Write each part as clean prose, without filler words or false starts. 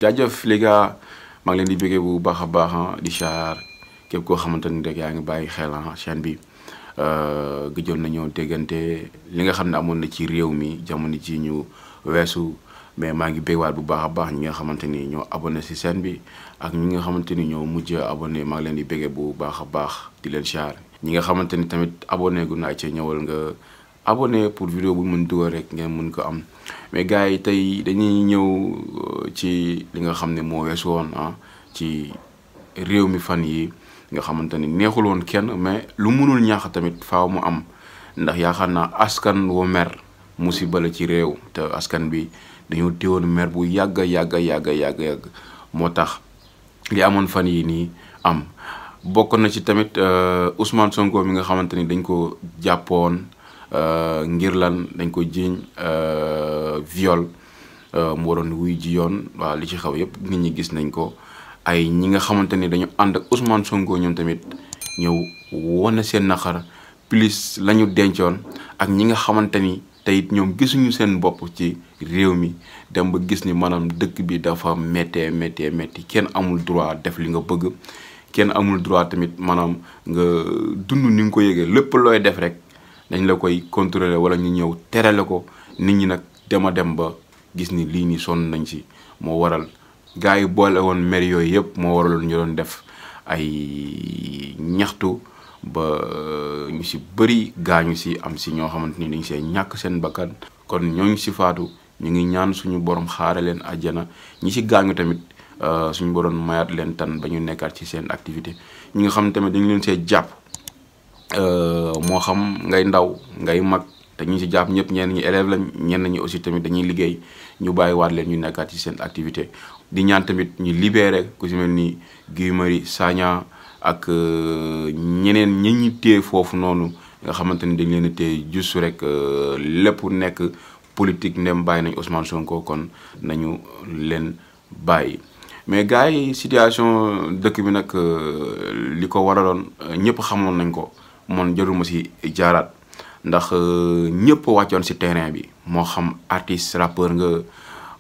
jaajëf les gars maa ngi leen di bëggee bu baax a baax di char képp koo xamante ni rek yaa ngi bàyyi xel chaîne bi gëjoon nañoo déggante li nga xam ne amoon na ci réew mi jamono ci ñu weesu mais maa ngi bégwaat bu baax a baax ñi nga xamante ni ñoo abonné si chaîne bi ak ñi nga xamante ni ñoo mujj abonné maa ngi leen di bëggee bu baax a baax di leen char ñi nga xamante ni tamit abonné gu naa ci ñëwal nga abonné pour vidéo bu mën dugal rek ngeen mën ko am mais gars yi tey dañuy ñëw ci li nga xam ne moo weesu woon ci réew mi fan yi nga xamante ni neexul woon kenn mais lu mënul ñaax tamit faaw mu am ndax yaakaar naa askan wo mer musiba la ci réew te askan bi dañoo téewoon mer bu yàgg moo tax li amoon fan yi nii am bokk na ci tamit Ousmane Sonko mi nga xamante ni dañ ko jàppoon ngir lan dañ ko jiiñ viol mu waroon wuy ji yoon waaw li ci xaw yëpp nit ñi gis nañ ko ay ñi nga xamante ni dañu ànd ak Ousmane Sonko ñoom tamit ñëw wane seen naqar plus la ñu dencoon ak ñi nga xamante ni tey ñoom gisuñu seen bopp ci réew mi dem ba gis ni maanaam dëkk bi dafa méttee kenn amul droit def li nga bëgg kenn amul droit tamit maanaam nga dund ni nga ko yëgee lépp looy def rek dañ la koy contrôler wala ñu ñëw terale ko nit ñi nag dem ba gis ni lii nii sonn nañ si moo waral gars yi boole woon mer yooyu yëpp moo waraloon ñu doon def ay ñaxtu ba ñu si bëri gaañu si am si ñoo xamante ni dañ see ñàkk seen bakkan kon ñooñu si faatu ñu ngi ñaan suñu borom xaare leen àjjana ñi si gaañu tamit suñu borom mayaat leen tan ba ñu nekkaat ci seen activité ñi nga xam tamit dañu leen see jàpp moo xam ngay ndaw ngay mag te ñu si jàpp ñëpp ñenn ñi élève lañ ñenn ñi aussi tamit dañuy liggéey ñu bàyyiwaat leen ñu nekkaat ci seen activité di ñaan tamit ñu libéré ku si mel ni Guy Marius Sagna ak ñeneen ñi ñu téye foofu noonu nga xamante ni dañ leen a téye juste rek lépp nekk politique ndem bàyyi nañ Ousmane Sonko kon nañu leen bàyyi. mais gars yi situation dëkk bi nag li ko waraloon ñëpp xamoon nañ ko man jaruma si jaaraat ndax ñëpp wàccoon si terrain bi moo xam artiste rappeur nga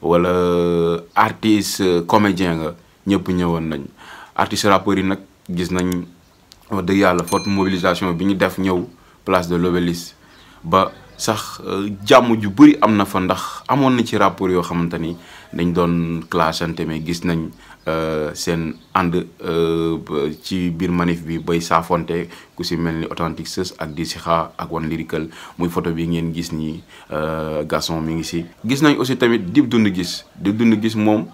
wala artiste comédien nga ñëpp ñëwoon nañ artiste rappeur yi nag gis nañ wax dëgg yàlla forte mobilisation bi ñu def ñëw place de l'Obélisque ba sax jàmm ju bëri am na fa ndax amoon na ci rapport yoo xamante ni dañ doon clashante mais gis nañ seen ànd ci biir manif bi bay saafonte ku si mel ni Authentique Seus ak Disixa ak One Lyrical muy photo bi ngeen gis ni Gaston mi ngi si. gis nañ aussi tamit Dip Doundou Guiss moom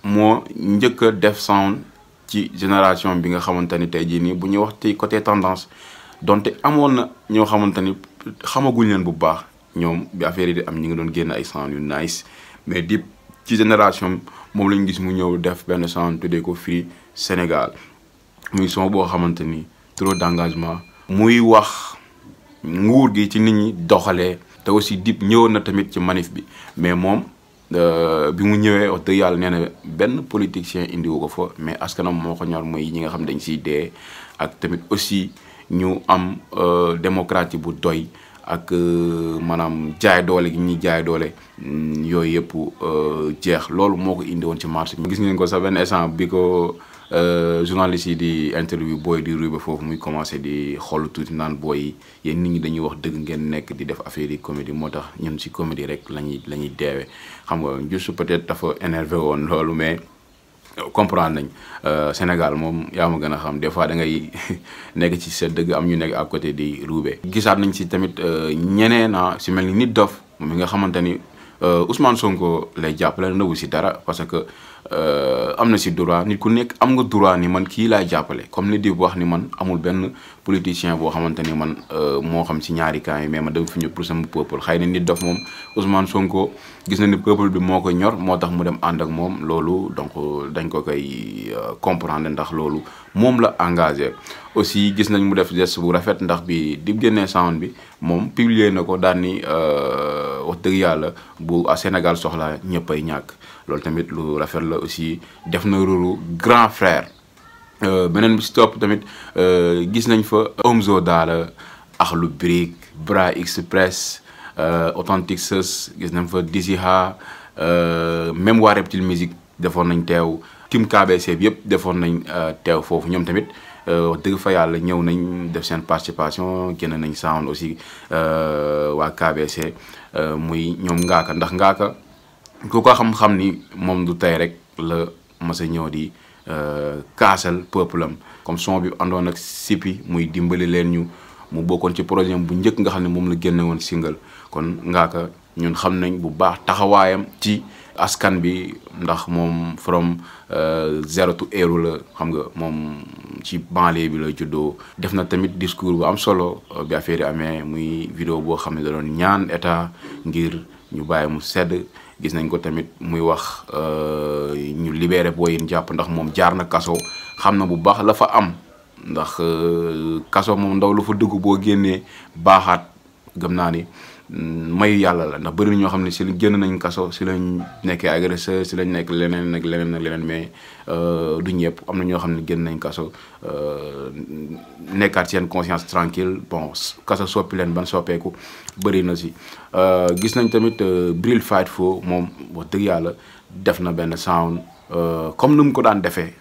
moo njëkk a def sound ci génération bi nga xamante ni tey jii nii bu ñuy wax ci côté tendance donte amoon na ñoo xamante ni xamaguñ leen bu baax ñoom bi affaire yi di am ñi ngi doon génn ay sound yu nice mais Dip ci génération moom lañu gis mu ñëw def benn sound tuddee ko Free Sénégal muy son boo xamante ni trop d'engagement muy wax nguur gi ci nit ñi doxalee te aussi Dip ñëwoon na tamit ci manif bi mais moom bi mu ñëwee wax dëgg yàlla nee na benn politicien indiwu ko fa mais askanam moo ko ñor mooy ñi nga xam dañ siy dee ak tamit aussi ñu am démocratie bu doy ak maanaam jaay doole gi ñuy jaay doole yooyu yëpp jeex loolu moo ko indi woon ci marché bi. gis ngeen ko sax benn instant bi ko journaliste yi di interview booy di ruube foofu muy commencé di xool tuuti naan booy yi yéen nit ñi dañuy wax dëgg ngeen nekk di def affaire yi comédie moo tax ñun si comédie rek la ñuy deewee xam nga juste peut-être dafa énervé woon loolu mais. comprendre nañ Sénégal moom yaa ma gën a xam des fois da ngay nekk ci sa dëgg am ñu nekk à côté di ruube. gisaat nañ si tamit ñeneen si mel ni Nit Dof mi nga xamante ni Ousmane Sonko lay jàppale nëwu si dara parce que am na si droit nit ku nekk am nga droit ni man kii laay jàppale comme li di wax ni man amul benn politicien boo xamante ni man moo xam si ñaari camps yi mais ma dem fi ñu pour sama peuple xëy na Nit Dof moom Ousmane Sonko gis na ni peuple bi moo ko ñor moo tax mu dem ànd ak moom loolu donc dañ ko koy comprendre ndax loolu moom la engagé. aussi gis nañ mu def geste bu rafet ndax bi di génnee sound bi moom publier na ko daan ni wax dëgg yàlla bu Sénégal soxla ñëpp ay ñàkk loolu tamit lu rafet la aussi def na rôle grand frère. beneen bi si topp tamit gis nañ fa Omzo Dollar Akhlou Brick Bra Express Authentique Seus gis nañ fa Disixa même waa Reptile Music defoon nañ teew team KBC bi yëpp defoon nañ teew foofu ñoom tamit wax dëgg fa yàlla ñëw nañ def seen participation génn nañ sound aussi waa KBC muy ñoom Ngaaka ndax Ngaaka ku ko xam-xam ni moom du tey rek la mas a ñëw di kaasal peuple am comme son bi àndoon ak Sipi muy dimbali leen ñu mu bokkoon ci projet bu njëkk nga xam ne moom la génne woon single kon Ngaaka ñun xam nañ bu baax taxawaayam ci askan bi ndax moom from zero to hero la xam nga moom ci banlieue bi la juddoo def na tamit discours bu am solo bi affaire yi amee muy vidéo boo xam ne da doon ñaan état ngir ñu bàyyi mu sedd gis nañ ko tamit muy wax ñu libéré booy yi jàpp ndax moom jaar na kaso xam na bu baax la fa am ndax kaso moom ndaw lu fa dugg boo génnee baaxaat gëm naa ni mayu yàlla la ndax bëri na ñoo xam ne si génn nañ kaso si lañ nekkee agresseur si lañ nekk leneen ak leneen ak leneen mais du ñëpp am na ñoo xam ne génn nañ kaso nekkaat seen conscience tranquille bon kaso soppi leen ban soppeeku bëri na si gis nañ tamit Bril Fight For moom wax dëgg yàlla def na benn sound comme nu mu ko daan defee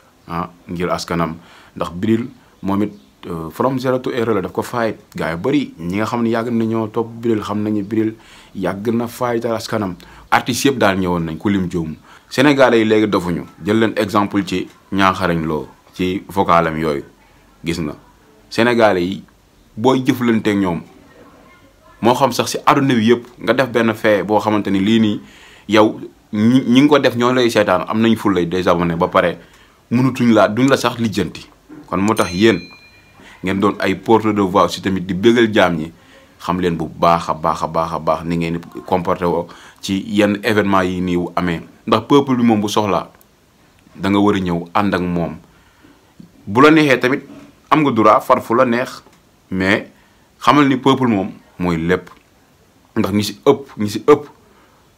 ngir askanam ndax Bril moom it from zero to hero la daf ko fight gars yu bëri ñi nga xam ne yàgg nañoo topp Bril xam nañu Bril yàgg na fight askanam artistes yëpp daal ñëwoon nañ ku lim joom Sénégalais yi léegi dofuñu jël leen exemple ci ñaaxarañ loo ci vocalam yooyu gis nga Sénégalais yi booy jëflanteeg ñoom moo xam sax si àdduna bi yëpp nga def benn fee boo xamante ni lii nii yow ñi ngi ko def ñoo lay seetaan am nañ ful lay désabonné ba pare mënutuñ laa duñ la sax lijjanti kon moo tax yéen ngeen doon ay porte de voix aussi tamit di bégal jaam ñi xam leen bu baax a baax ni ngeen comporté woo ci yenn événement yi nii amee ndax peuple bi moom bu soxlaa da nga war a ñëw ànd ak moom bu la neexee tamit am nga droit far fu la neex mais xamal ni peuple moom mooy lépp ndax ñi si ëpp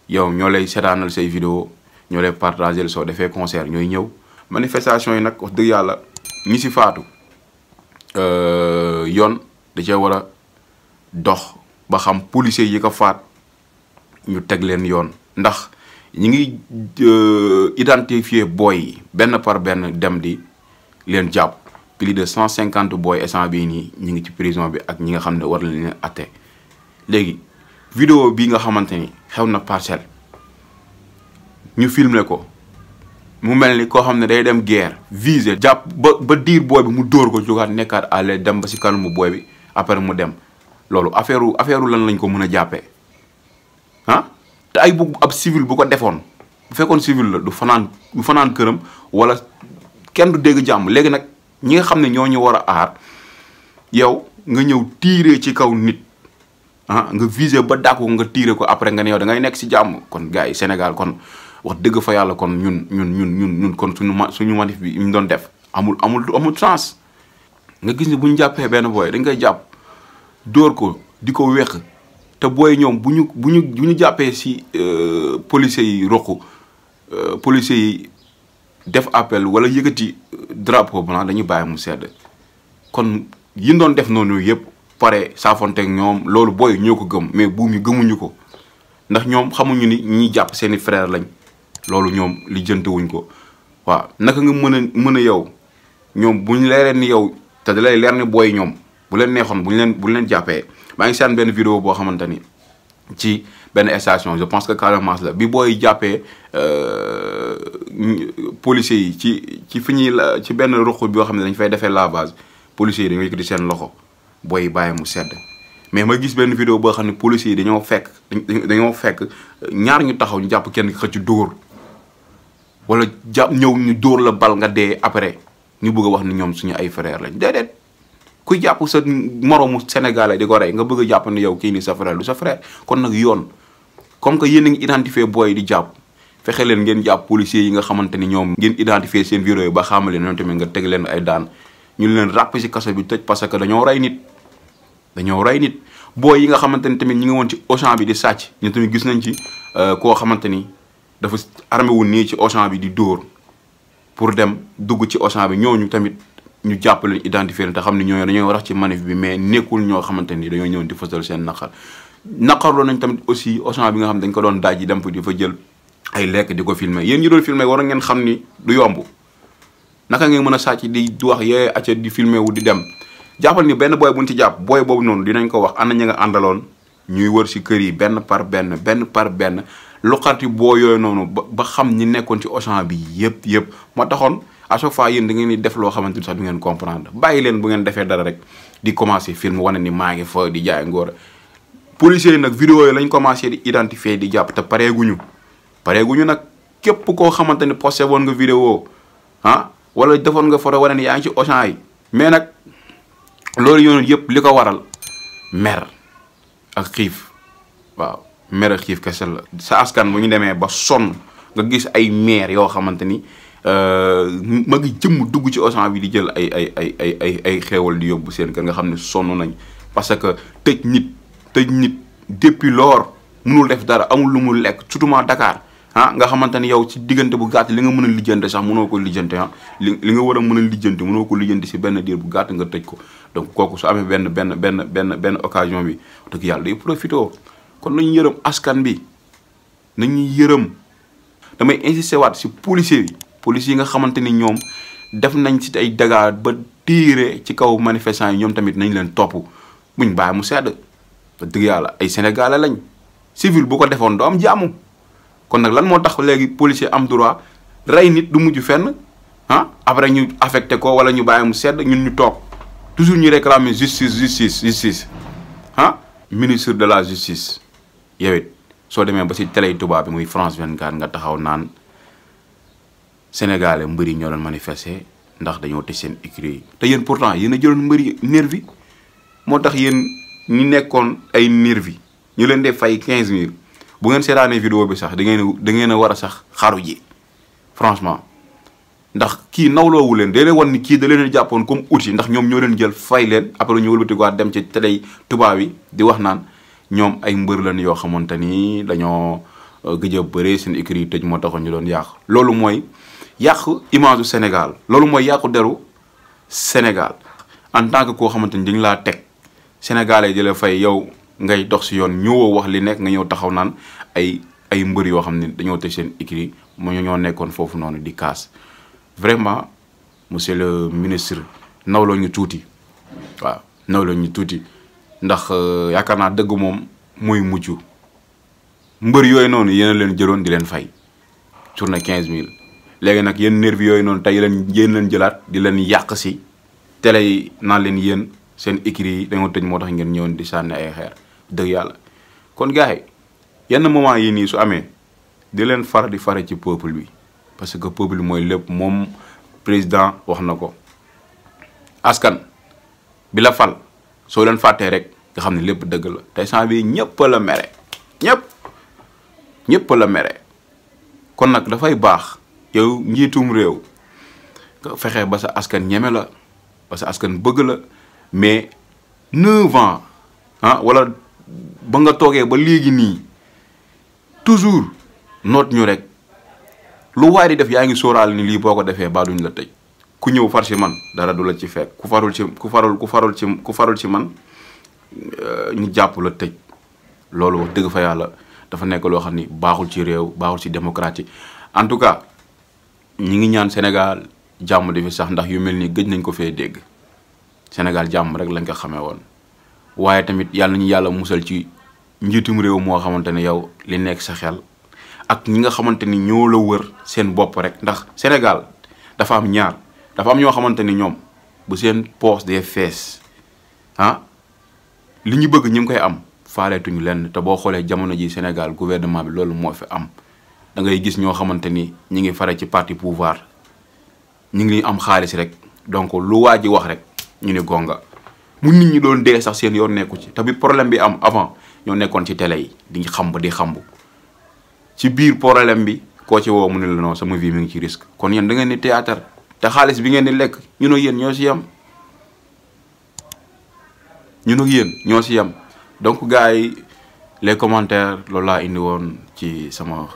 yow ñoo lay seetaanal say vidéo ñoo lay partager soo defee concert ñooy ñëw manifestation yi nag wax dëgg yàlla ñi si faatu yoon da cee war a dox ba xam policiers yi ko faat ñu teg leen yoon ndax ñi ngi identifier booy yi benn par benn dem di leen jàpp plus de 150 booy instant bii nii ñi ngi ci prison bi ak ñi nga xam ne war na leen atte léegi vidéo bii nga xamante ni xew na Parcelles ñu filmer ko mu mel ni koo xam ne day dem guerre visé jàpp ba diir booy bi mu dóor ko jógaat nekkaat à l'aise dem ba si kanamu booy bi après mu dem loolu affaire lan lañ ko mën a jàppee te ay bu ab civil bu ko defoon bu fekkoon civil la du fanaan këram wala kenn du dégg jàmm léegi nag ñi nga xam ne ñoo ñu war a aar yow nga ñëw tiiree ci kaw nit nga visé ba dàkku nga tiire ko après nga ne yow da ngay nekk si jàmm kon gars yi Sénégal kon wax dëgg fa yàlla kon ñun kon suñu manif bi ñu doon def amul chance nga gis ni bu ñu jàppee benn booy dañ koy jàpp dóor ko di ko weq te booy ñoom bu ñu jàppee si policiers yi roqu policiers yi def appel wala yëkkati drapeau blanc dañuy bàyyi mu sedd kon yi doon def noonu yëpp pare saafonteeg ñoom loolu booy ñoo ko gëm mais buum yi gëmuñu ko ndax ñoom xamuñu ni ñi jàpp seeni frère lañ loolu ñoom li jëntewuñ ko waaw naka nga mën a yow ñoom buñ leeree ni yow te da lay leer ni booy ñoom bu leen neexoon bu ñu leen jàppee maa ngi seen benn vidéo boo xamante ni ci benn station je pense que Casamance la bi booy jàppee policiers yi ci fi ñuy la ci benn ruq boo xam ne dañ fay defee lavage policiers yi dañoo yëkkati seen loxo booy bàyyi mu sedd mais ma gis benn vidéo boo xam ne policiers yi dañoo fekk ñaar ñu taxaw ñu jàpp kenn xëcc dóor wala ñëw ñu dóor la bal nga dee après ñu bëgg a wax ni ñoom suñu ay frère lañ déedéet kuy jàpp sa moroomu sénégalais di ko rey nga bëgg a jàpp ni yow kii ni sa frère du sa frère kon nag yoon comme que yéen a ngi identifier booy di jàpp fexe leen ngeen jàpp policiers yi nga xamante ni ñoom ngeen identifier seen vidéo yi ba xamale noonu tamit nga teg leen ay daan ñu leen ràpp ci kaso bi tëj parce que dañoo rey nit booy yi nga xamante ni tamit ñi ngi woon ci Auchan bi di sàcc ñu tamit gis nañ ci koo xamante ni dafa armé wu nii ci Auchan bi di dóor pour dem dugg ci Auchan bi ñooñu tamit ñu jàpp leen identifier leen te xam ne ñooñu dañoo wax ci manif bi mais nekkul ñoo xamante ni dañoo ñëw di fësal seen naqarloo nañ tamit aussi Auchan bi nga xam dañ ko doon daaj yi dem fa di fa jël ay lekk di ko filmer yéen ñu doon filmer war ngeen xam ni du yomb naka ngeen mën a sàcc di wax yee acca di filmer wu di dem jàppal ni benn booy buñ ci jàpp booy boobu noonu dinañ ko wax ana ña nga àndaloon ñuy wër si kër yi benn par benn lu xarti boo yooyu noonu ba xam ñi nekkoon ci Auchan bi yëpp moo taxoon à chaque fois yéen da ngeen di def loo xamante ni sax du ngeen comprendre bàyyi leen bu ngeen defee dara rek di commencer film wane ni maa ngi fa di jaay ngóor policiers yi nag vidéo yi lañ commencé di identifier di jàpp te pareeguñu nag képp koo xamante ni posté woon nga vidéo wala defoon nga photo wane ni yaa ngi ci Auchan yi mais nag loolu yoonu yëpp li ko waral mer ak xiif waaw mer ak xiif kese la sa askan bu ñu demee ba sonn nga gis ay maire yoo xamante ni ma ngi jëmm dugg ci Auchan bi di jël ay xéewal di yóbbu seen kër nga xam ne sonn nañ parce que tëj nit depuis lors mënul def dara amul lu mu lekk surtout Dakar nga xamante ni yow ci diggante bu gàtt li nga mën a lijjante sax mënoo ko lijjante li nga war a mën a lijjanti mënoo ko lijjanti si benn diir bu gàtt nga tëj ko donc kooku su amee benn occasion bi dëgg yàlla day profité kon nañu yërëm askan bi nañu yërëm damay insister waat si policiers yi nga xamante ni ñoom def nañ ci ay dégâts ba tiire ci kaw manifestants yi ñoom tamit nañ leen topp buñ bàyyi mu sedd dëgg yàlla ay sénégalais lañ civil bu ko defoon doo am jàmm kon nag lan moo tax léegi policier am droit rey nit du mujj fenn après ñu affecté ko wala ñu bàyyi mu sedd ñun ñu toog toujours ñu réclamer justice ministre de la justice yow it soo demee ba si télé tubaab bi muy France 24 nga taxaw naan sénégalais mbëri ñoo doon manifester ndax dañoo tëj seen écurie yi te yéen pourtant yéen a jëloon mbëri nervi moo tax yéen ñi nekkoon ay nervi ñu leen def fay 15000 bu ngeen seetaanee vidéo bi sax da ngeen a war a sax xaru ji franchement ndax kii nawloowu leen da leen wan ni kii da leen jàppoon comme outil ndax ñoom ñoo leen jël fay leen après ñu wëlbatikuwaat dem ci télé tubaab yi di wax naan ñoom ay mbër lañ yoo xamante ni dañoo gëj a bëree seen écurie yi tëj moo taxoon ñu doon yàq loolu mooy yàq image du Sénégal loolu mooy yàqu deru Sénégal en tant que koo xamante ni dañu laa teg sénégalais di la fay yow ngay dox si yoon ñëwoo wax li nekk nga ñëw taxaw naan ay mbër yoo xam ne dañoo tëj seen écurie moo ñoo nekkoon foofu noonu di kaas vraiment monsieur le ministre nawloo ñu tuuti waaw nawloo ñu tuuti ndax yaakaar naa dëgg moom mooy mujj mbër yooyu noonu yéen a leen jëloon di leen fay journée 15000 léegi nag yéen nervi yooyu noonu tey yéen leen jëlaat di leen yàq si télé yi naan leen yéen seen écurie yi dañoo tëj moo tax ngeen ñëwoon di sànni ay xeer dëgg yàlla kon gars yi yenn moment yi nii su amee di leen di fare ci peuple bi parce que peuple bi mooy lépp moom président wax na ko askan bi la fal soo leen fàttee rek nga xam ne lépp dëgg la tey sant bi ñëpp la mere ñëpp la mere kon nag dafay baax yow njiitum réew nga fexe ba sa askan ñeme la ba sa askan bëgg la mais 9 ans wala ba nga toogee ba léegi nii toujours noot ñu rek lu waay di def yaa ngi sóoraal ni lii boo ko defee ba duñ la tëj ku ñëw far ci man dara du la ci fekk ku farul ci man ñu jàpp la tëj loolu wax dëgg fa yàlla dafa nekk loo xam ni baaxul ci réew baaxul ci démocratie en tout cas ñi ngi ñaan Sénégal jàmm di fi sax ndax yu mel ni gëj nañ ko fee dégg Sénégal jàmm rek lañ ko xamee woon waaye tamit yàlla nañu yàlla musal ci njiitum réew moo xamante ne yow li nekk sa xel ak ñi nga xamante ni ñoo la wër seen bopp rek ndax Sénégal dafa am ñaar dafa am ñoo xamante ni ñoom bu seen poche des fees li ñu bëgg ñu ngi koy am faaleetuñu lenn te boo xoolee jamono ji Sénégal gouvernement bi loolu moo fi am da ngay gis ñoo xamante ni ñi ngi fare ci parti pouvoir ñu ngi am xaalis rek donc lu waa ji wax rek ñu ni gonga mu nit ñi doon dee sax seen yoon nekku ci te bi problème bi am avant ñoo nekkoon ci télé yi di xambu ci biir problème bi koo ci woo mu ne la non sama vie mi ngi ci risque kon yéen da ngeen di théâtre te xaalis bi ngeen di lekk ñun ak yéen ñoo si yem donc gars yi les commentaires loolu laa indi woon ci sama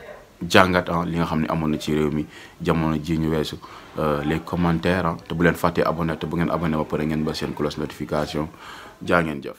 jàngat li nga xam ne amoon na ci réew mi jamono ji ñu weesu les commentaires te bu leen fàttee abonné te bu ngeen abonné ba pare ngeen ba seen cloche notification jaa ngeen jëf